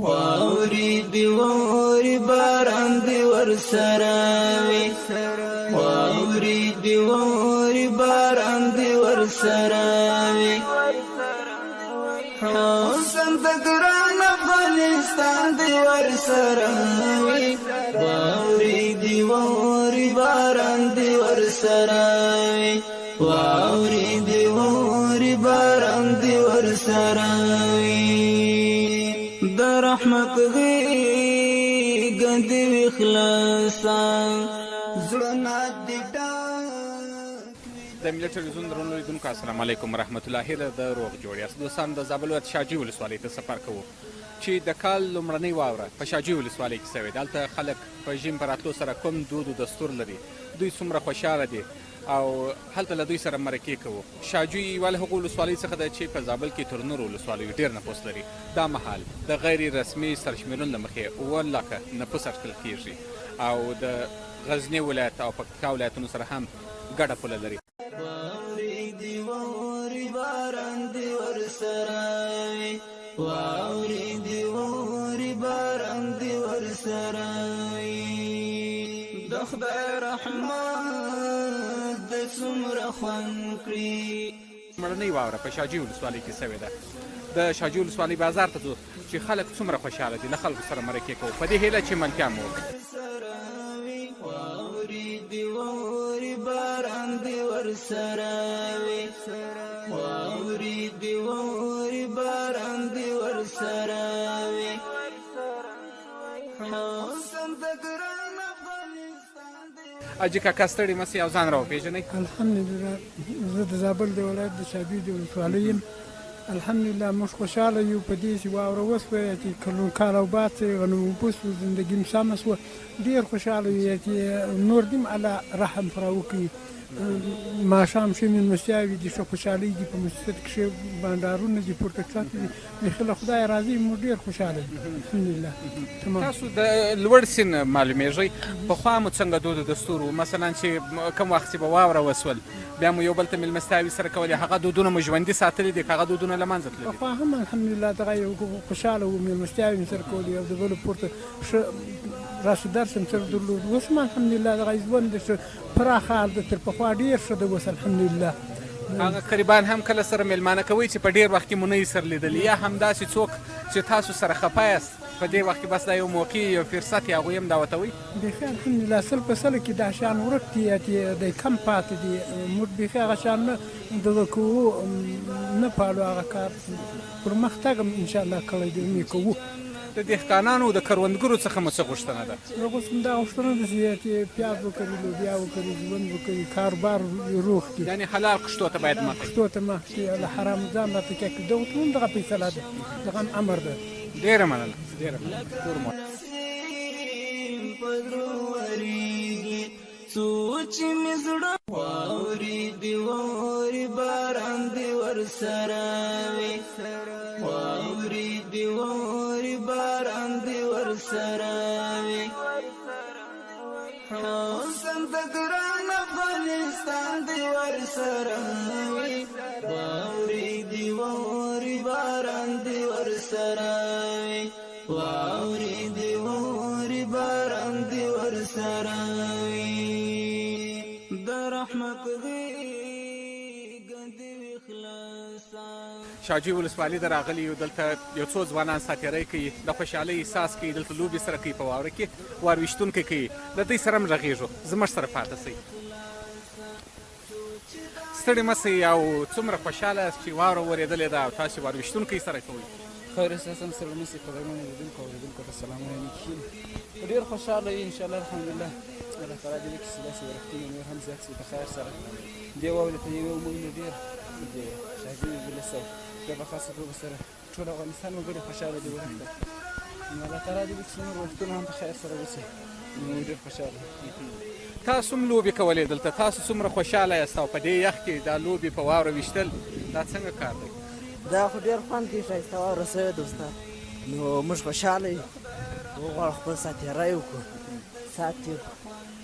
واوري دی واوري باران دی ورسره وي، واوري دی واوري باران دی ورسره وي. حسن د ګران افغانستان دی ورسره وي، واوري دی واوري باران دی ورسره وي، واوري دی واوري باران دی ورسره وي. د رحمت غېږه دې وي خلاصه، زړه دې د ملي ټلویزیون درنو لیدونکو، السلام علیکم ورحمت الله. هیله د روغ جوړ یاست دوستان. د زابل ولایت شاجوی ولسوالۍ ته سفر کوو چې د کال لومړنۍ واوره په شاجوی ولسوالۍ کې شوې ده. هلته خلک په ژمي په راتلو سره کوم دود او دستور لري، دوی څومره خوشحاله دي او هلته له دوی سره مرکې کوو. شاجوی یوه له هغو ولسوالیو څخه ده چې په زابل کې تر نورو ولسوالیو ډېر نفوس لري. دا مهال د غیر رسمي سرشمېرنو له مخې 7 لکه نفوس اټکل کېږي او د غزني ولایت او پکتیکا ولایتونو سره هم ګډه پوله لري. واوري دی واوري باران دی ورسره وي، واوري دی واوري باران دی ورسره وي. د خدای رحمت د څومره خوند کړي. لومړنۍ واوره په شاجوی ولسوالۍ کې شوې ده. د شاجوی ولسوالۍ بازار ته ځو چې خلک څومره خوشحاله دي، له خلکو سره مرکې کوو، په دې هیله چې ملتیا مو وکړي. سره وي، واوري دی واوري باران دی ورسره وي، واوري دی واوري باران دی ورسره وي. حسن د ګران افغانستان دی. حاجي کاکا، ستړي مه سئ او ځان راوپېژنئ. الحمدلله، زه د زابل د ولایت د شاجوی د ولسوالۍ یم. الحمدلله، موږ خوشحاله یو په دې چې واوره وسوه چې کلون کال او باد سوی، غنم اوبه سو، زندګي مو سمه سوه. ډېر خوشحاله یو چې نور دې هم الله رحم پر وکړي. ماښام ښه مېلمستیاوې دي، ښه خوشحالۍ دي، په مسجد کښې بانډارونه دي، پورته کښته دي. بیخي له خدایه راضي یو، موږ ډېر خوشحاله یو، الحمدلله، تمام. تاسو د لوړ سن معلومیږئ. پخوا مو څنګه دود او دستور و؟ مثلا چې کوم وخت چې به واوره وسول، بیا مو یو بل ته مېلمستیاوې سره کولې، هغه دودونه مو ژوندي ساتلي دي که هغه دودونه له منځه تللي؟ پخوا هم الحمدلله دغه یو خوشحاله وو، مېلمستیاوې مو سره کولې او د بل پورته ښه راشه درشه مو سره درلود. اوس هم الحمدلله دغه ژوند ښه پراخ حال ده، تر پخوا ډېر ښه ده اوس، الحمدلله. هغه قریبان هم کله سره مېلمانه کوئ چې په ډېر وخت کې مو نه یي سره لیدلي، یا همداسې څوک چې تاسو سره خفه یاست، په دې وخت کې بس دا یو موقع، یو فرصت یې، هغوی هم دعوتوئ؟ بیخي الحمدلله 100% کې دا شیان ورک دي یا چې دی کم پاتې دي. موږ بیخي هغه شیان نه دغه کوو، نه پالو هغه کار. پرمختګ هم انشاءالله کړی دی، هم یې کوو. د دهقانانو او د کروندګرو څخه مو څه غوښتنه ده؟ اوس هم دا غوښتنه ده چې پیاز وکري، لوبیا وکري، ژوند وکړي، کاروبار روغ کړي. یعنی حلال کښتو ته باید مخه کښتو ته مخ شي، له حرامو ځان راته کړي. دغه هم دغه فیصله ده، دغه هم امر ده. ډېره مننه، ډېره مننه. کور مو نسیم په درو ورېږي، څو چې مې زړه. واوري دی واوري باران دی ورسره وي، واوري دی واوري باران دی ورسره وي. حسن د ګران افغانستان دی ورسره وي، واوري دی واوري باران دی ورسره وي، واوري دی واوري باران دی ورسره وي. د رحمت غېږه دې وي خلاصه. شاجوی ولسوالي ته راغلي یو. دلته یو څو ځوانان ساتیرۍ کوي، د خوشحالۍ احساس کوي، دلته لوبې سره کوي، په واوره کې وارویشتونکی کوي. له دوی سره هم غږېږو، زموږ سره پاتې شئ. ستړي مه شئ او څومره خوشحاله یاست چې واوره ورېدلې ده او تاسو وارویشتونکی سره کوئ؟ خیر اساسا سره مسی، قدرمن لیدونکو او اورېدونکو ته سلامونه نیکي. ډېر خوشحاله یو انشاءالله، الحمدلله. الله تعالی دې وکړي چې داسې ورښتونه نور هم زیات شي په خیر سره. دې واورې ته یو موږ نه ډېر د شاجوی ولس او بیا په خاصه توګه سره ټول افغانستان وګړي خوشحاله دي ورښت ته. نو الله تعالی دې وکړي چې نور وختونه هم په خیر سره وشي. نو ډېر خوشحاله. تاسو هم لوبې کولې دلته، تاسو څومره خوشحاله یاست او په دې یخ کې دا لوبې په واوره ویشتل دا څنګه کار دی؟ دا خو ډېر خوند کوي. ښایسته واوره سوې ده استاد، نو موږ خوشحاله یو، وغواړو خپل ساتېری وکړو، سات تېر کړو.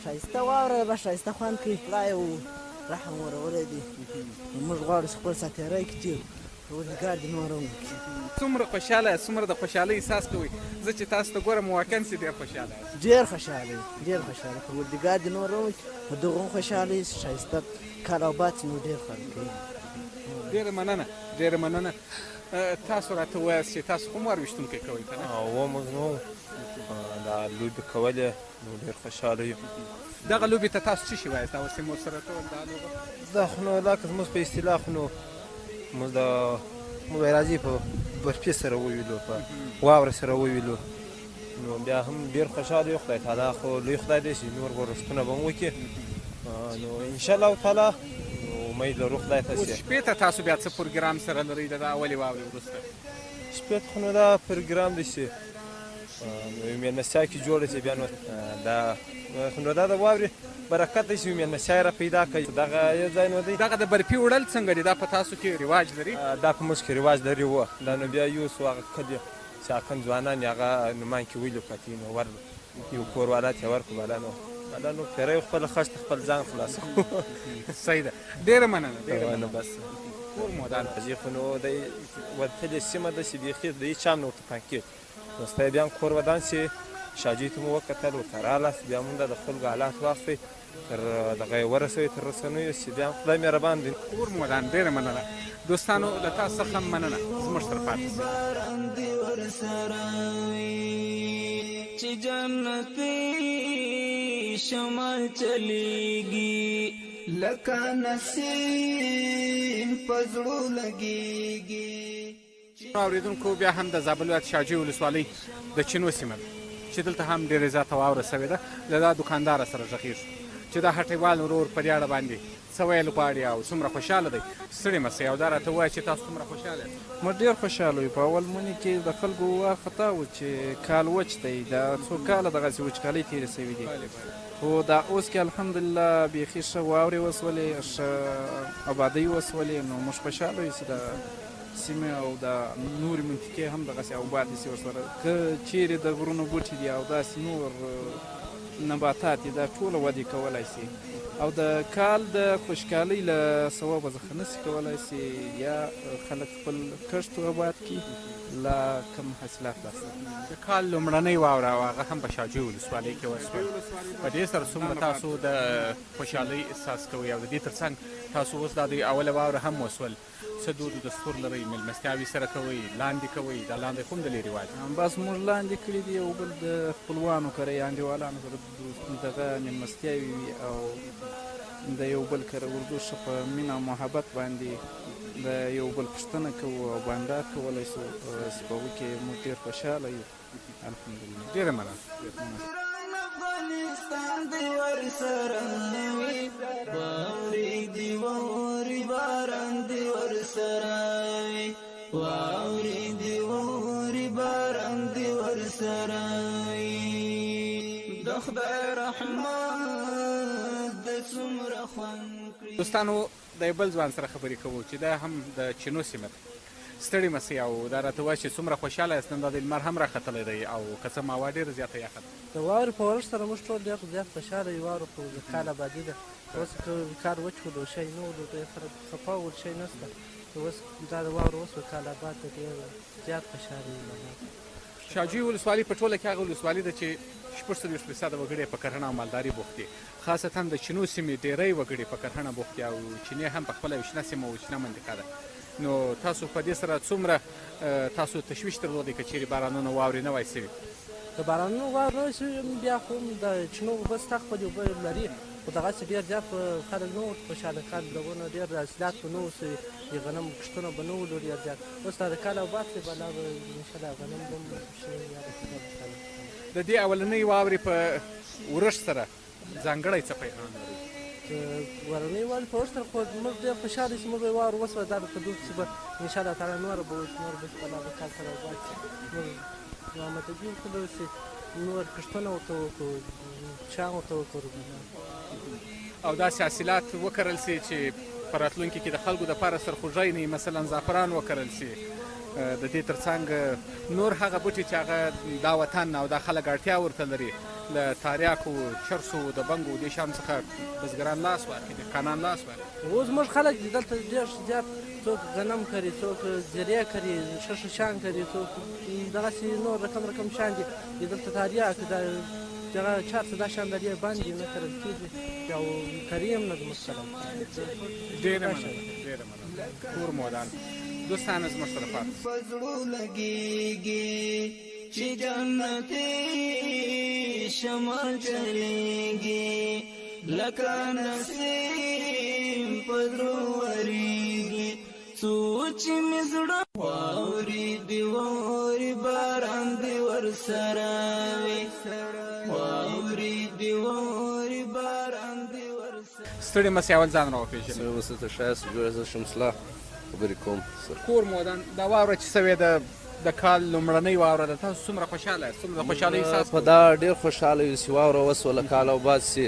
ښایسته واوره ده، بس ښایسته خوند کوي. خدای یو رحم ورولی دی، نو موږ غواړو چې خپل ساتېری کې تېر کړو. پروردګار دې نور هم وکړي. څومره خوشحاله یاست، څومره د خوشحالۍ احساس کوئ؟ زه چې تاسو ته ګورم واقعا چې ډېر خوشحاله یاست. ډېر خوشحاله یو، ډېر خوشحاله، پروردګار دې نور هم وکړي، په دغو هم خوشحاله یو، ښایسته کال او باد چې نور ډېر خوند کوي. ډېره مننه، ډېره مننه. تاسو راته ووایاست چې تاسو کوم وار ویشتونکی کوئ که نه؟ هو موږ نو دا لوبې کولې نو ډېر خوشحاله یو. دغه لوبې ته تاسو څه شي وایاست؟ دا اوس مو سره ټول دا لوبه دا خو نو دا که زموږ په اصطلاح خو نو موږ د موږ راځي په برفي سره وویلو، په واوره سره وویلو، نو بیا هم ډېر خوشحاله یو. خدای تعالی خو لوی خدای دی چې نور ورښتونه به هم وکړي، نو انشاءالله تعالی نو امید لرو خدای ته اوس چې شپې ته تاسو بیا څه پروګرام سره لرئ د دا اولې واورې وروسته؟ شپې ته خو نو دا پروګرام دی چې نو یو مېلمستیا کې جوړه شي، بیا نو دا خو نو دا د واورې برکت دی چې یو مېلمستیا یې را پیدا کړي، دغه یو ځای نو دی. دغه د برفي وړل څنګه دي؟ دا په تاسو کې رواج لري؟ دا په موږ کې رواج لري، هو. دا نو بیا یو څو هغه کلي چې اکن ځوانان یې هغه نومان کې ویلو کتي نو ور یو کور والا ته یې ورکړو، بالا نو بالا نو پیری خپله خښته خپل ځان خلاص کړو. صحیح ده، ډېره مننه، ډېره نو مننه. بس کور مو ودان. حاجي خو نو دی وتلې سیمه ده چې بیخي د هېچا هم نه ورته پام کېږي، نو ستا بیا هم کور ودان شي. شاجوی ته مو وکتل، ورته رالاست، بیا مونږ د خلکو حالات واخیستئ، تر دغه یې ورسوي تر رسنیو چې بیا هم خدای مهربان دی. کور مو ودان، ډېره مننه دوستانو، له تاسو څخه هم مننه، زموږ سره پاتې شئ. باران دې ورسره وي چې جنتي شمال چلیږي لکه نسیم په زړو لګیږي. اوریدونکو بیا هم د زابل ولایت شاجوی ولسوالۍ د چینو سیمه ده چې دلته هم ډېره زیاته واوره شوې ده. له دا دوکاندار سره غږېږو چې دا هټیوال ورور په دې اړه باندې څه ویل غواړي او څومره خوشحاله دی. ستړي مه شئ او دا راته ووایه چې تاسو څومره خوشحاله یاست. موږ ډېر خوشحاله یو. په اول مني کې د خلکو وارخطا و چې کال وچ دی، دا څو کاله دغسې وچکالۍ تېرې شوې دي، خو دا اوس کې الحمدلله بیخي ښه واورې وسولې، ښه ابادۍ وسولې، نو موږ خوشحاله یو چې د سیمې او د نورې منطقې هم دغسې ابادې شي ورسره. که چیرې د غرونو بوټي دي او داسې نور نباتات دي، دا ټوله ودې کولای شي او د کال د خشکالۍ له سببه څخه نه شي کولای شي یا خلک خپل کښت اباد کړي، لا کم حاصلات لاسته. د کال لومړنۍ واوره او هغه هم په شاجوی ولسوالۍ کې وشول، په دې سره څومره تاسو د خوشحالۍ احساس کوئ؟ او د دې ترڅنګ تاسو اوس دا د اوله واوره هم وشول، څه دود دستور لرئ؟ مېلمستیاوې سره کوئ، لاندې کوئ؟ دا لاندې خو هم د لرې رواج دی. بس موږ لاندې کړي دي، یو بل د خپلوانو کره یا انډیوالانو سره دغه مېلمستیاوې وي او د یو بل کره ورځو، ښه په مینه او محبت باندې د یو بل پوښتنه کوو او بانډار کولی شو، چې په هغو کې موږ ډېر خوشحاله یو الحمدلله. ډېره مننه. ګران افغانستان دې ورسره وي، واورې دې واورې باران دې ورسره وي، واورې دې واورې باران دې ورسره وي، د خدای رحمت د څومره خوند کړي. دوستانو د یو بل ځوان سره خبرې کوو چې دا هم د چینو سیمه ده. ستړي مه شئ او دا راته ووایه چې څومره خوشحاله یاست. نن دا د لمر هم راختلی دی او که څه هم هوا ډېره زیاته یخه ده. د واورې په ورښت سره موږ ټول ډېر زیات خوشحاله یو. واوره خو د کال ابادي ده، اوس که کال وچ و نو شی نه و، نو ډېر خلک خفه ول، شی نشته. اوس دا د واوره وشوه، کال اباد ده، ډېر زیات خوشحاله یو. شاجوی ولسوالي په ټوله کې هغه ولسوالي ده چې 46% وګړي یې په کرهڼه او مالداري بوخت دي. خاصتا د چینو سیمې ډېری وګړي په کرهڼه بوخت دي او چینې هم په خپله یو شنه سیمه او شنه منطقه ده. نو تاسو په دې سره څومره تاسو تشویش درلودی که چیرې بارانونه واورې نه وای سوي؟ که بارانونه واورې نه وای سوي بیا خو هم د چینو اوبه شته، خپلې اوبه لري، خو دغسې ډېر زیات خلک نه وو خوشحاله. کال دغونه ډېر حاصلات به نه وو سوي، د غنم کښتونه به نه وو ډېر زیات. اوس دا د کال اباد دی، بلا به انشاءالله غنم به هم شي. د دې اولنۍ واورې په ورښت سره ځانګړی څه پیغام لرئ؟ ورنۍ واورې په ورښت سره خو موږ ډېر خوشحاله چې موږ یې واوره وشوه، دا په دوی چې به انشاءالله تعالی نوره به وشي، نور به بلا به کال سره اباد شي، موږ آمادګي وکړو چې نور کښتونه ورته وکړو، چا ورته وکړو او داسې حاصلات وکرل شي چې په راتلونکي کې د خلکو دپاره سرخوږی نه وي، مثلا زعفران وکرل شي، د دې ترڅنګ نور هغه بوټي چې هغه دا وطن او دا خلک اړتیا ورته لري، له تاریاکو، چرسو، د بنګو دې شیانو څخه بزګران لاس واخلي، دهقانان لاس واخلي. اوس موږ خلک دي دلته ډېر زیات څوک غنم کري، څوک زیرې کري، ښه ښه شیان کري، څوک دغسې نور رقم رقم شیان دي. دلته تاریاک دا دغه چار څه دا شیان دا ډېر بند دي، نه کرل کېږي او کري هم نه زموږ خلک. ډېره مننه، ډېره مننه. کور مو ودان. دوستانو زموږ سره پاتې په زړو لګېږي چې جنتي شمال چلېږي، لکه نسیم په زړو ورېږي. سوچ مې زړه واوري دی واوري باران دی ورسره وي، واوري دی واوري باران دی ورسره. ستړي مه سئ، اول ځان راوپېژنئ. ستړي مه سئ، ته ښه یاست؟ جوړ یاست؟ زه شمسله خبرې کوم. کور مو ودان. دا واوره چې سوې ده د کال لومړنۍ واوره ده، تاسو څومره خوشحاله یاست، څومره د خوشحالۍ احساس په دا ډېر خوشحاله یو چې واوره وسوله، کال او باد سي،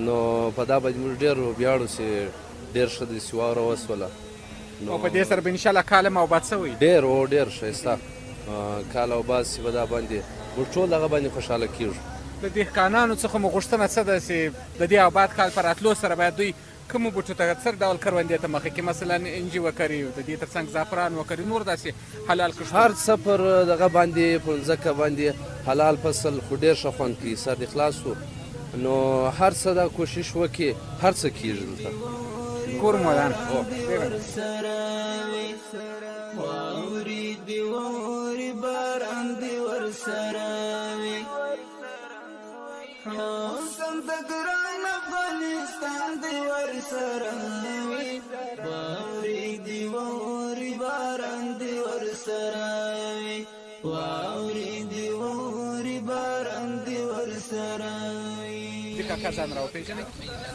نو په دا باندې موږ ډېر ویاړو چې ډېر ښه دی چې واوره وسوله. او په دې سره به انشاءالله کال هم آباد سوی. ډېر او ډېر ښایسته کال او باد سي، په دا باندې موږ ټول دغه باندې خوشحاله کېږو. د دهقانانو څخه مو غوښتنه څه ده چې د دې آباد کال په راتلو سره باید دوی کومو بوټو ته، څه ډول کروندې ته مخه کړي؟ مثلا انجي وکري، د دې ترڅنګ زعفران وکري، نور داسې حلال کښتونه. هر څه پر دغه باندې پر مځکه باندې حلال فصل خو ډېر ښه خوند کوي. سر دې خلاص شو، نو هر څه دا کوشش وکړي، هر څه کېږي دلته. کور مو ودان. واوري دی واوري باران دی ورسره وي، حسن د ګران افغانستان دی ورسره وي، واوري دی واوري باران دی ورسره وي، واوري دی واوري باران دی ورسره وي. کاکا ځان راوپېژنئ.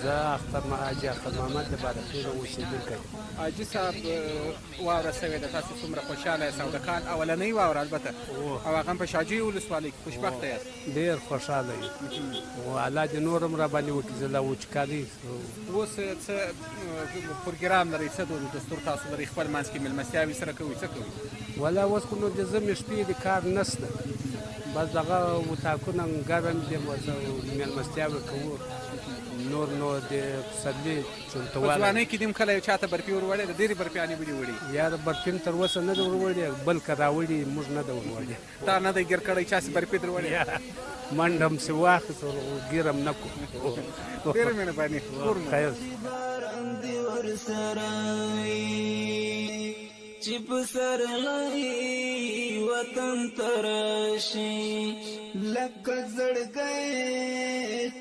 زه اختر حاجي اختر محمد د بادخېلو اوسېدونکی. حاجي صاحب، واوره سوې ده، تاسو څومره خوشحاله یاست؟ او د کال اولنۍ واوره البته، او هغه هم په شاجوی ولسوالۍ کې، خوشبخته یاست؟ ډېر خوشحاله یو، او الله دې نور هم راباندې وکړي، زه لا وچکالۍ. اوس څه پروګرام لرئ، څه دود دستور تاسو لرئ خپل منځ کې، مېلمستیاوې سره کوئ، څه کوئ؟ ولا اوس خو نو د ژمي شپې د کار نشته، بس دغه اتاقونه ګرم دي، مېلمستیاوې کوو. نور نو د پسرلي چمتووالی. په ځوانۍ کې دې هم کله یو چا ته برفي ور وړې ده؟ ډېرې برفیانې به دې وړي. یاره برفي هم تر اوسه نه ده ور وړې، بل که راوړي موږ نه ده ور وړې. تا نه دی ګیر کړی چا چې برفي در وړې؟ منډه هم چې واخیست ګیر هم نه کړو. ډېره مهرباني. کور مو خیر. چې پسرلی وطن ته راشي، لکه زړګی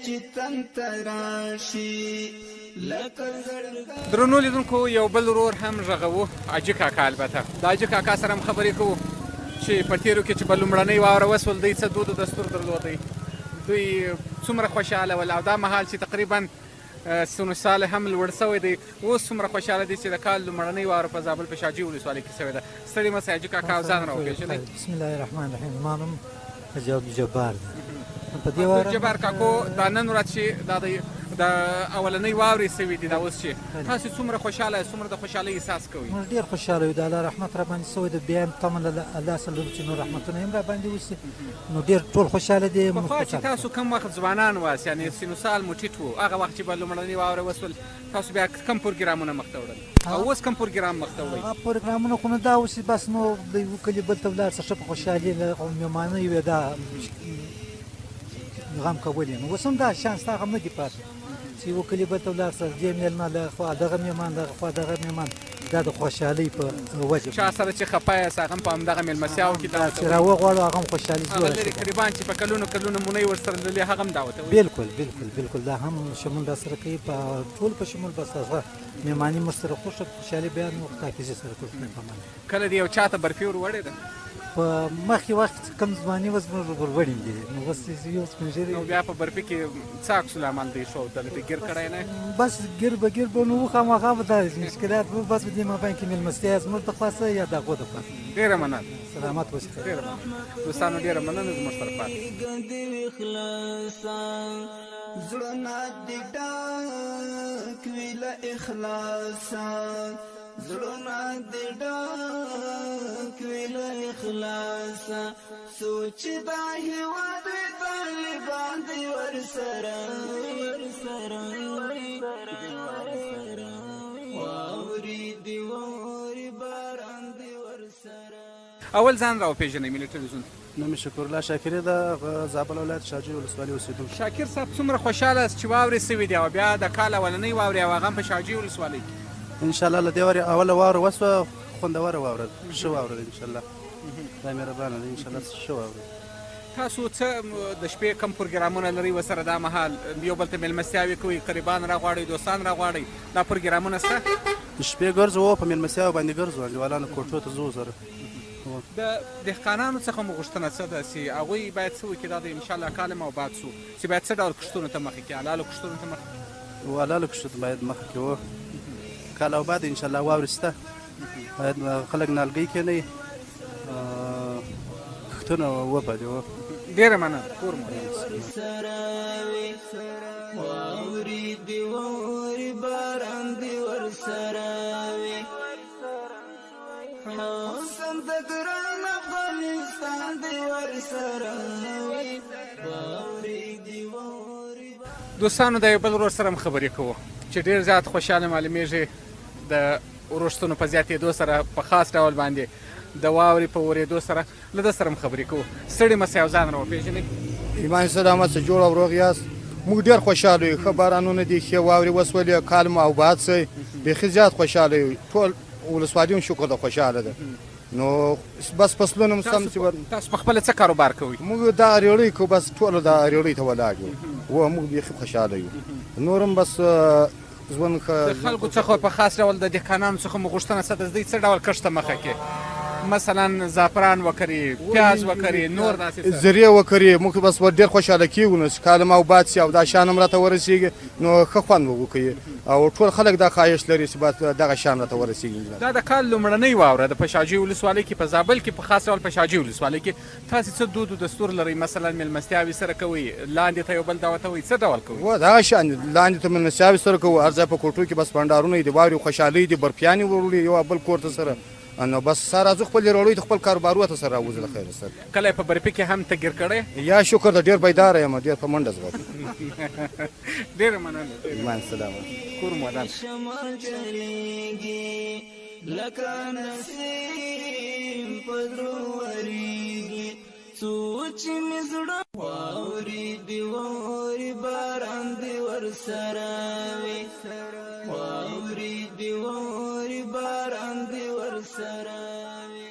چې تن ته راشي، لکه زړګی. درنو لیدونکو، یو بل ورور هم غږوو، حاجي کاکا. البته د حاجي کاکا سره هم خبرې کوو چې په تېرو کې چې به لومړنۍ واوره وسول، دوی څه دود دستور درلودی، دوی څومره خوشحاله ول، او دا مهال چې تقریبا سنو سال هم لوړ سوی دی، اوس څومره خوشحاله دي چې د کال لومړنۍ واوره په زابل په شاجوی ولسوالۍ کې سوې ده. ستړي مه سئ حاجي کاکا، او ځان راوپېژنئ. بسم الله الرحمن الرحیم. زما نوم حاجي عبدالجبار دی. په دې واوره عبدالجبار کاکو، دا نن ورځ چې دا د اولنۍ واورې سوي دي، دا اوس چې تاسو څومره خوشحاله یاست، څومره د خوشحالۍ احساس کوئ؟ موږ ډېر خوشحاله یو، د الله رحمت را باندې سوی دی، بیا هم تمه له الله سره لرو چې نور رحمتونه هم را باندې وشي، نو ډېر ټول خوشحاله دي. پخوا چې تاسو کوم وخت ځوانان واست، یعنې سن و سال مو ټیټ وو، هغه وخت چې به لومړنۍ واوره وسول، تاسو بیا کوم پروګرامونه مخته وړل او اوس کوم پروګرام مخته وړئ؟ هغه پروګرامونه خو نو دا اوس بس نو د یو کلي بل ته ولاړ شه، ښه په خوشحالي له مېلمانه وي، دا غم کول یې. نو اوس هم دا شان ستا غم نه دي پاتې چې یو کلي بل ته ولاړ شه، دې مېلمه له خوا دغه مېلمان، دغه خوا دغه مېلمان، دا د خوشحالۍ په وجه. چا سره چې خفه یاست هغه هم په همدغه مېلمستیاو کې دعوتوي، چې راوغواړو هغه هم خوشحالي هغه لرې قریبان چې په کلونو کلونو مو نه ورسره لیدلي هغه هم دعوتوي. بالکل بالکل بالکل، دا هم شمول را سره کوي، په ټول په شمول بس هغه مېلمانې موږ سره خوښه خوشحالي بیان وخت حافظي سره ټول په امان. کله دې یو چا ته برفي ور وړې ده؟ په مخکې وخت چې کوم ځواني وه زموږ وروړي دي، نو اوس یو سپین ږیری. نو بیا په برفي کې څه عکس العمل دی ښودلی دی؟ ګیر کړی نه؟ بس ګیر به ګیر به نو خامخا به دا مشکلات وو، بس په دې مابین کې مېلمستیا زموږ د خوا څه یا د هغو د خوا. ډېره مننه. سلامت اوسئ. ډېره مننه دوستانو، ډېره مننه زموږ سره پاتې. زړونه دې ډک وي له اخلاصه، زړونه دې ډک وي له اخلاصه، سوچ دا هیواد وي طالبان دې ورسره ورسره، واوري دې. اول ځان راوپېژنئ ملي ټلویزیون ته. نوم مې شکرالله شاکري ده، زابل ولایت شاجوی ولسوالي اوسېدونکی. شاکر صاحب څومره خوشحاله یاست چې واورې شوې دي او بیا د کال اولنۍ واورې او هغه هم په شاجوی ولسوالۍ کې. ان شاءالله له دې وارې اوله واوره وشوه، خوندوره واوره ده، ښه واوره ده ان شاءالله، خدای مهربانه دی ان شاءالله ښه واوره ده. تاسو څه د شپې کوم پروګرامونه لرئ ورسره دا مهال یو بل ته مېلمستیاوې کوئ، قریبان راغواړئ، دوستان راغواړئ، دا پروګرامونه شته؟ د شپې ګرځو، هو په مېلمستیاوو باندې ګرځو، انډیوالانو کوټو ته ځو سره. د دهقانانو څخه مو غوښتنه څه ده چې هغوی باید څه وکړي دا د انشاءالله کال هم آباد شو چې باید څه ډول کښتونو ته مخه کړي حلالو کښتونو ته مخه کړي؟ هو حلالو کښتونو ته باید مخه کړي هو کال آباد انشاءالله واورې شته باید خلک نالګۍ کېنوي کښتونه وپالي هو. ډېره مننه کور مو. واوري دي واوري باران دي ورسره وي حسن ته ګران افغانستان دي ورسره وي واوري دي واوري. دوستانو د یو بل ورور سره هم خبرې کوو چې ډیر زیات خوشحاله معلومیږي د ورښتونو په زیاتېدو سره په خاص ډول باندې د واورې په ورېدو سره له ده سره هم خبرې کوو. ستړي مه شئ او ځان راوپېژنئ. ایمان سلامت څه جوړ او روغ یاست موږ ډیر خوشحاله یو ښه بارانونه دي ښې واورې وسولې کال مو اباد شي بیخي زیات خوشحاله یو ټول ولسوالي هم شکر ده خوشحاله ده نو بس فصلونه هم سم چې تاسو په خپله څه کاروبار کوئ؟ موږ دا ریړۍ کوو بس ټول دا ریړۍ ته ولاړ یو و موږ بیخي خوشحاله یو نور هم بس ژوند ښه د خلکو څخه په خاص ډول د دهقانانو څخه مو غوښتنه څه ده دوی څه ډول کښت ته مخه کړي مثلا زعفران وکري پیاز وکري نور داسې څه زرې وکري موږ بس ور ډېر خوشحاله کېږو نو چې کال هم آباد شي او دا شیان هم راته ورسېږي نو ښه خوند به وکړي او ټول خلک دا خواهش لري چې بس دغه شیان راته ورسېږي. دا د کال لومړنۍ واوره ده په شاجوی ولسوالۍ کې په زابل کې په خاص ډول په شاجوی ولسوالۍ کې تاسو څه دود او دستور لرئ مثلا میلمستیاوې سره کوئ لاندې ته یو بل دعوتوئ څه ډول کوئ؟ هو دغه شان لاندې ته میلمستیاوې سره کوو هر ځای په کوټو کې بس بنډارونه دي واورې خوشحالۍ دي برفیانې وروړي یو بل کور ته سره نو بس سره راځو خپلې رړۍ ته خپل کاروبارو ته سره راوځو له خیره سره. کله په برفي کې هم ته ګیر کړی؟ یا شکر ده ډیر بیداره یم ډیر په منډه ځغلم. ډیره مننه. ایمان سلامت. کور مو ودان. شمال چلیږي لکه نسیم په درو وریږي څو چې مې زړه واوري دي واوري باران دي ورسره وي واوري دي واوري باران دي ورسره وي.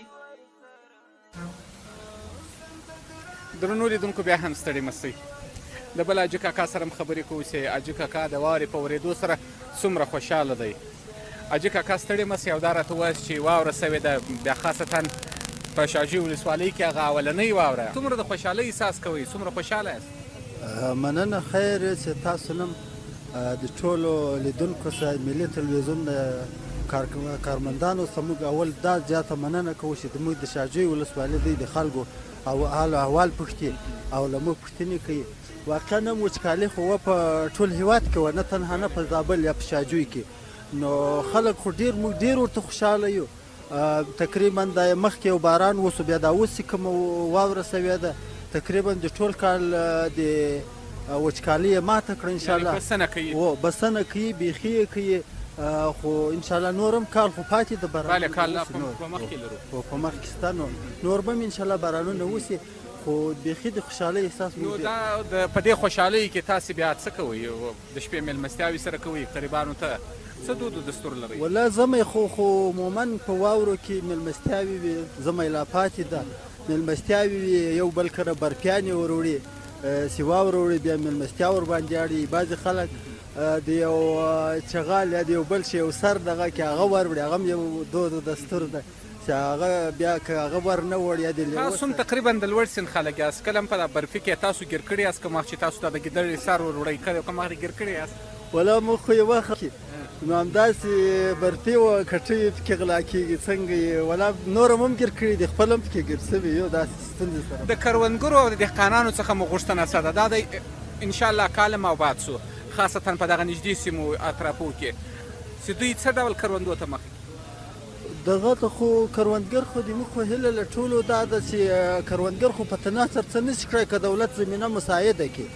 درنو لیدونکو بیا هم ستړي مه شئ. له بل حاجي کاکا سره هم خبرې کوو چې حاجي کاکا د واورې په ورېدو سره څومره خوشحاله دی. حاجي کاکا ستړي مه شئ او دا راته ووایاست چې واوره شوې ده بیا خاصتا په شاجوی ولسوالۍ کې هغه اولنۍ واوره څومره د خوشحالۍ احساس کوئ څومره خوشحاله یاست؟ مننه خیر چې تاسو نن د ټولو لیدونکو سره ملي تلویزیون د کارمندانو څخه موږ اول دا زیاته مننه کوو چې د موږ د شاجوی ولسوالۍ دی د خلکو او حال احوال پوښتي او له موږ پوښتنې کوي واقعا هم وچکالي خو وه په ټول هیواد کې وه نه تنها نه په زابل یا په شاجوی کې نو خلک خو ډیر موږ ډیر ورته خوشحاله یو تقریبا دا مخکې یو باران وسو بیا دا اوس چې کومه واوره سوې ده تقریبا د ټول کال د وچکالي یې ماته کړه ان شاء الله بسنه کوي و بسنه کوي بیخي یې کوي خو ان شاء الله نور هم کال خو پاتې د باران بله کال لا په مخ کې لرو په مخ کې شته نو نور به هم ان شاء الله بارانونه وسي خو بیخي د خوشحالۍ احساس نو دا په دې خوشحالۍ کې تاسې بیا څه کوئ د شپې مېلمستیاوې سره کوئ قریبانو ته څه دود و دستور لرئ؟ ولا زمی خو خو عموماً په واورو کې مېلمستیاوې وي زمی لا پاتې ده مېلمستیاوې وي یو بل کره برفیانې وروړي چې واوره وړي بیا مېلمستیا ورباندې اړي بعضې خلک د یو چغال یا د یو بل شي یو سر دغه کې هغه وروړي هغه هم یو دود و دستور ده چې هغه بیا که هغه ور نه وړ یا د لیوه تاسو هم تقریبا د لوړ سن خلک یاست کله هم په دا برفي کې تاسو ګیر کړي یاست کوم وخت چې تاسو ته د ګیدړې سر ور وړی کله کوم وخت ګیر کړي یاست؟ ولا موږ خو یو وخت نو همداسې برفي و کټوي پکې غلا کېږي څنګه یې ولا نور هم ګیر کړي دي خپل هم پکې ګیر شوي یو داسې ستونزې سره د کروندګرو او د دهقانانو څخه مو غوښتنه څه ده دا دی انشاءالله کال هم آباد شو خاصتا په دغه نږدې سیمو اطرافو کې چې دوی څه ډول کروندو ته مخه دغه ته خو کروندګر خو دي موږ خو هیله له ټولو دا ده چې کروندګر خو په تنها سر څه نشي کړای که دولت زمینه مساعده کړي.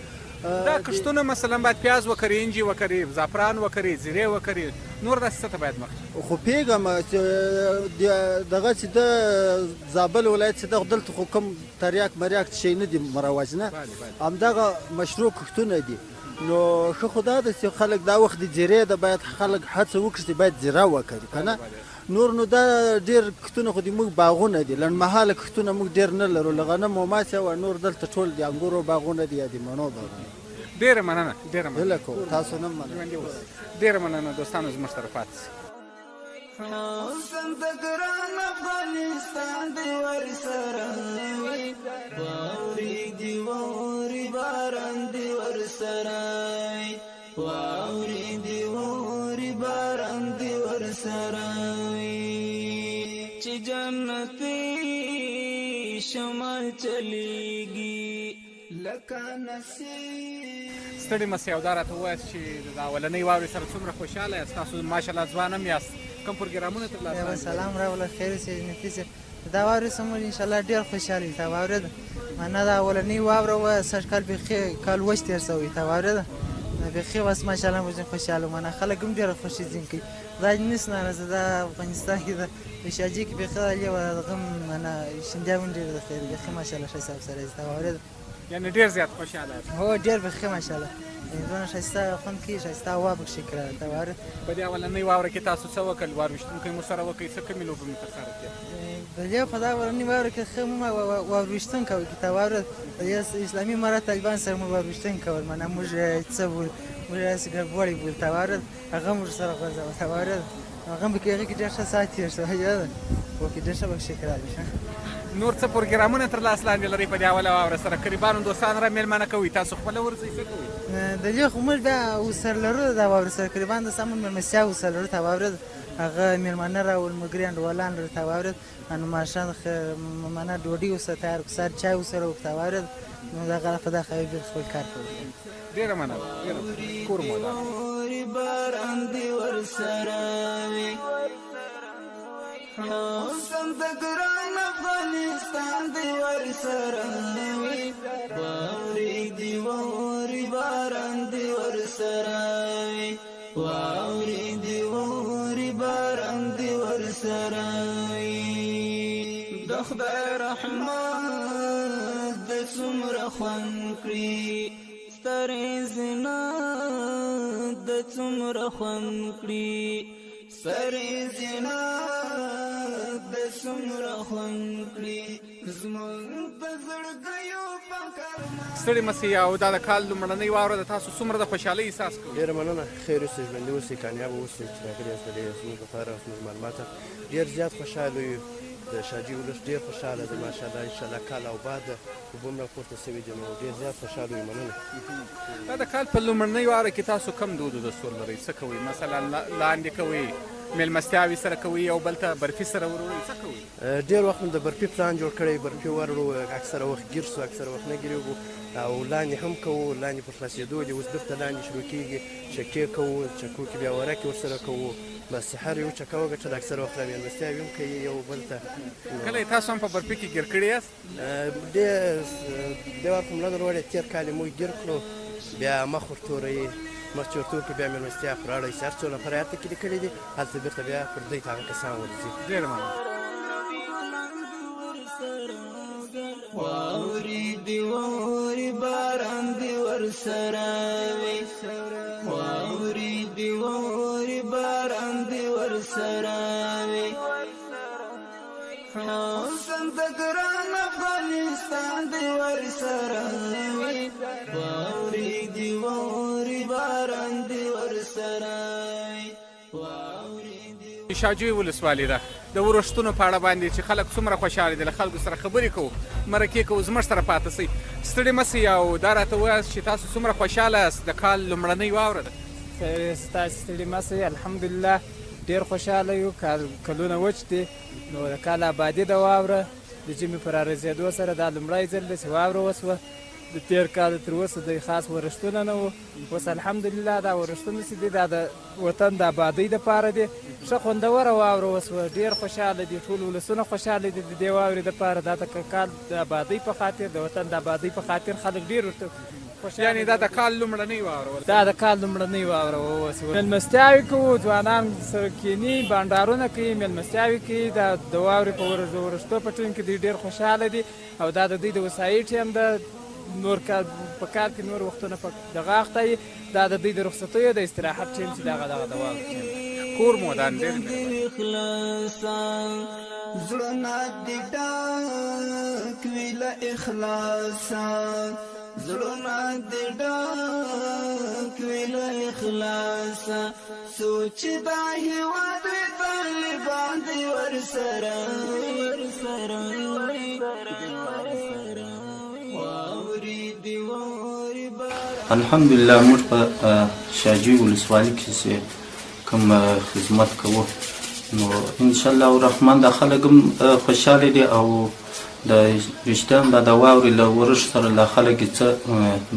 دا کښتونه مثلا باید پیاز وکري، انجي وکري، زعفران وکري، زیرې وکري، نور داسې څه ته باید مخ شي؟ خو پوهېږم چې دغه چې د زابل ولایت چې ده دلته خو کوم تریاک مریاک شی نه دي مروج نه، همدغه مشروع کښتونه دي. نو ښه خو دا ده چې خلک دا وخت د زیرې ده، باید خلک هڅه وکړي چې باید زیره وکري که نه نور نو دا ډېر کښتونه خو د موږ باغونه دي، لنډمهاله کښتونه موږ ډېر نه لرو، له غنمو ما سوا نور دلته ټول د انګورو باغونه دي یا د مڼو باغونه. ډېره مننه، ډېره مننه. هیله کوم تاسو نه مننه. ژوندي اوسئ. ډېره مننه دوستانو زموږ سره پاتې شئ. حسن ته ګران افغانستان دی ورسره وي، واورې دي واورې باران دی ورسره وي، واورې دي واورې باران دی ورسره وي، چې جنتي شمال چلیږي لکه نصیب. ستړي مه سئ او دا راته ووایاست چې د اولنۍ واورې سره څومره خوشحاله یاست؟ تاسو ماشاءالله ځوان هم یاست، کوم پروګرامونه تر لاس لاندې؟ سلام راوله، خیر اوسې نفیس صاحب. دا واورې سره موږ انشاءالله ډېر خوشحاله یو. دا واوره ده معنا دا اولنۍ واوره وه، سږ کال بیخي کال وچ تېر شوی. دا واوره ده بیخي اوس ماشاءالله موږ ځینې خوشحاله، معنا خلک هم ډېره خوښي ځینې کوي. خدای دې نشي ناراضه، دا افغانستان کې ده په شاجي کې بیخي دا لیوه غم معنا شیندیا هم ډېر د خیر، بیخي ماشاءالله ښه حساب سره دا واوره ده. یعنی ډېر زیات خوشحاله یاست؟ هو ډېر بیخي ماشاءالله، دونه ښایسته خوند کوي، ښایسته هوا پکښې کړه دا واوره. په دې اولنۍ واوره کې تاسو څه وکړل؟ وارویشتونکی مو سره وکړئ، څه کومې لوبې مو ترسره کړې؟ د دې په دا اولنۍ واوره کې ښه موږ وارویشتون کوو، که دا واوره اسلامي امارت طالبان سره موږ وارویشتون کول، معنا موږ څه بول، موږ داسې ګړبوړی بول، دا واوره هغه موږ سره غورځوه، دا واوره هغه پکې هغه کې ډېر ښه ساعت تېر شو، یاده خو کې ډېر ښه پکښې کړل. نور څه پروګرامونه تر لاس لاندې لرئ په دې اوله واوره سره؟ قریبانو دوستان را مېلمانه کوئ، تاسو خپله ورځئ، څه کوئ؟ د دې خو موږ بیا ورسره لرو دا واوره سره قریبان دوستان موږ مېلمستیا ورسره لرو، دا واوره هغه مېلمانه راول، ملګري انډیوالان لرو، دا واوره نو ماښام معنا ډوډۍ ورسره تیار کړو، سهار چای ورسره وکړو، دا واوره نو دغه په دغه بېرته خپل کار کوو. ډېره مننه، ډېره مننه، کور مو ودان. باران دې ورسره وي، حسن ته ګران افغانستان دې ورسره وي، واورې دي واورې باران دې ورسره وي، واورې دي واورې باران دې ورسره وي، د خدای رحمت د څومره خوند کړي، سترې زینت د څومره خوند کړي، سترې زینت د څومره خوند کړي، زموږ په زړګیو په کرمه. ستړي مه سئ او دا د کال لومړنۍ واوره ده، تاسو څومره د خوشحالۍ احساس کوئ؟ ډېره مننه، خیر اوسئ، ژوندي اوسئ، کامیاب اوسئ چې راغلي یاست د دې زموږ لپاره او زموږ معلومات ډېر زیات خوشحاله یو. د شاجي ولس ډېر خوشحاله دی ماشاءالله، انشاءالله کال او باد ده، اوبه هم راپورته شوي دي، نو ډېر زیات خوشحاله یو، مننه. دا د کال په لومړنۍ واوره کې تاسو کوم دود او دستور لرئ، څه کوئ؟ مثلا لاندې کوئ، مېلمستیاوې سره کوئ، یو بل ته برفي سره وروړئ، څه کوئ؟ ډېر وخت مو د برفي پلان جوړ کړی، برفي وروړو، اکثره وخت ګیر شو، اکثره وخت نه ګیرېږو او لاندې هم کوو، لاندې پر خلاصېدو دي، اوس بېرته لاندې شروع کېږي، چکې کوو، چکو کې بیا ورکې ورسره کوو، بس هر یو چکه وګټله، اکثره وخت را مېلمستیاوې هم کوي یو بل ته. کله یې تاسو هم په برفي کې ګیر کړي یاست؟ ډېر دې وار خو مو نه ده وروړې، تېر کال یې موږ ګیر کړو، بیا مخ ورتوروي، مخ چې ورتور کړو بیا مېلمستیا پر اړوي، چې هر څو نفره هلته کې لیکلي دي، هلته بېرته بیا پر دوی ته هغه کسان ورځي. ډېره مننه. واورې دي واورې باران دي ورسره وي، واورې دي واورې باران دي ورسره وي، حسن ته ګران افغانستان دي ورسره وي، واورې دي واورې باران دي ورسره وي، شاجوی ولسوالي ده د ورښتونو په اړه باندې چې خلک څومره خوشحاله دي، له خلکو سره خبرې کوو، مرکې کوو، زموږ سره پاتې شئ، ستړي مه شئ او دا راته ووایاست چې تاسو څومره خوشحاله یاست، د کال لومړنۍ واوره ده. تاسو ستړي مه شئ، الحمدلله ډېر خوشحاله یو، کال کلونه وچ دي، نو د کال آبادي ده واوره، د ژمي په رارسېدو سره دا لومړی ځل دی چې واوره وشوه، د تېر کال تر اوسه د خاص ورښتونه نه وو. اوس الحمدلله دا ورښتونه چې دي دا د وطن د آبادۍ دپاره دي. ښه خوندوره واوره وسوه، ډېر خوشحاله دي، ټول ولسونه خوشحاله دي د دې واورې دپاره. دا د کال د آبادۍ په خاطر، د وطن د آبادۍ په خاطر خلک ډېر ورته خوشحاله. یعنې دا د کال لومړنۍ واوره وه؟ دا د کال لومړنۍ واوره وه وسوه. مېلمستیاوې کوو، ځوانان سره کښېني، بانډارونه کوي، مېلمستیاوې کوي. دا د واورې په ورښتو په ټیم کې دوی ډېر خوشحاله دي او دا د دوی د هوسايي ټیم ده. نور کال په کال کې نور وختونه په دغه اخته وي، دا د دوی د رخصتیو د استراحت ټیم چې دغه دغه د واورې ټیم دی. کور مو ودان، ډېر مهرباني. زړونه دې ډک وي له اخلاصه، زړونه دې ډک وي له اخلاصه، څو چې دا هېواد وي طالبان دې ورسره ورسره الحمدلله موږ په شاجوی ولسوالي کې چې کوم خدمت کوو نو ان شاء الله الرحمن دا خلک هم خوشحاله دي او د رښتیا هم دا د واورې له ورښت سره لا خلک یې څه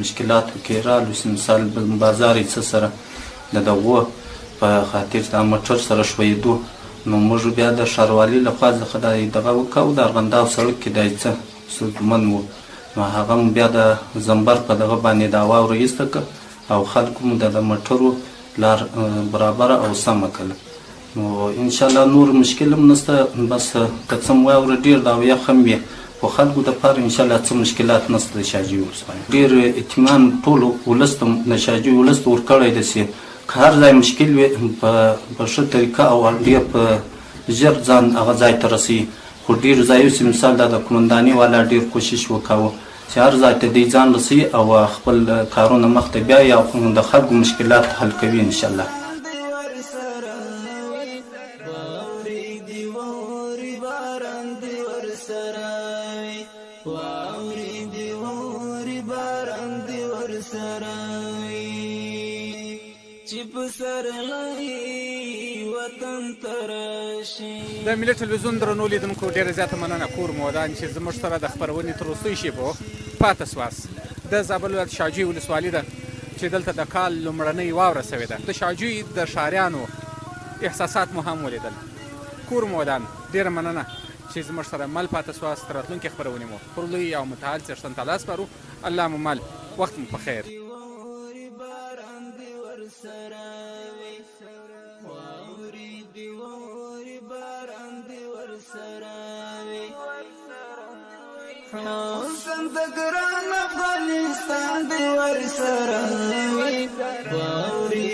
مشکلاتو کې رالو چې مثال بازار یې څه سره د دغو په خاطر دا موټر سره ښویېدو نو موږ بیا د ښاروالي له خوا څخه دا دغه وکاو د ارغنداو سړک کې دا یې څه ستونزمن وو نو هغه مو بیا د زمبر په دغه باندې دا واوره ایسته که او خلکو مو د موټرو لار برابره او سمه کړه نو ان شاء الله نور مشکل هم نشته. بس که څه هم واوره ډېر ده او یخ هم وي خو خلکو دپاره ان شاء الله څه مشکلات نشته. د شاجوی ولسوالۍ ډېر اطمینان ټول ولس ته د شاجوی ولس ته ورکړی دی چې که هر ځای مشکل وي په ښه طریقه او ډېر په ژر ځان هغه ځای ته رسوي. خو ډېرو ځایو چې مثال دا د قومنداني والا ډېر کوشش وکاوه چې هر ځای ته دی ځان رسوي او خپل کارونه مخته بیایي او د خلکو مشکلات حل کوي ان شاء الله. چې پسرلی وطن ته راشي. د ملي ټلویزیون درنو لیدونکو ډېره زیاته مننه، کور مو ودان چې زموږ سره د خپرونې تر وروستیو شېبو پاتې سواست. د زابل ولایت شاجوی ولسوالي ده چې دلته د کال لومړنۍ واوره شوې ده. د شاجوی د ښاریانو احساسات مو هم ولیدل. کور مو ودان، ډېره مننه چې زموږ سره مل پاتې سواست. تر راتلونکې خپرونې مو پر لوی او متعال څښتن تعالی سپارو. الله مو مل، وخت مو په خیر. حسن د ګران افغانستان دی ورسره وي.